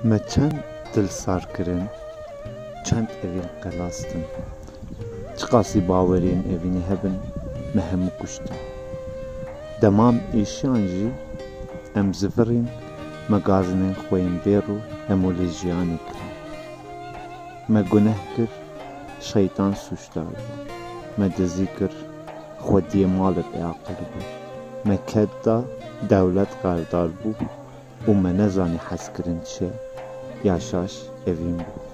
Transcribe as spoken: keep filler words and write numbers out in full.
Me çend dil sar kirin, çend evîn qelastin. Çiqasî baweriyên evînî hebin, me hemû kuştin. Dema em êşiyan jî, em zivirîn, me gazinên xwe yên bêr û hemû lê jiyanê kirin. Me guneh kir, şeytan sûcdar bû. Me dizî kir, xwediyê malê bêaqil bû. Me ked da, dewlet qerdar bû û me nezanî hezkirin çi ye. Yaşaş evîn bû.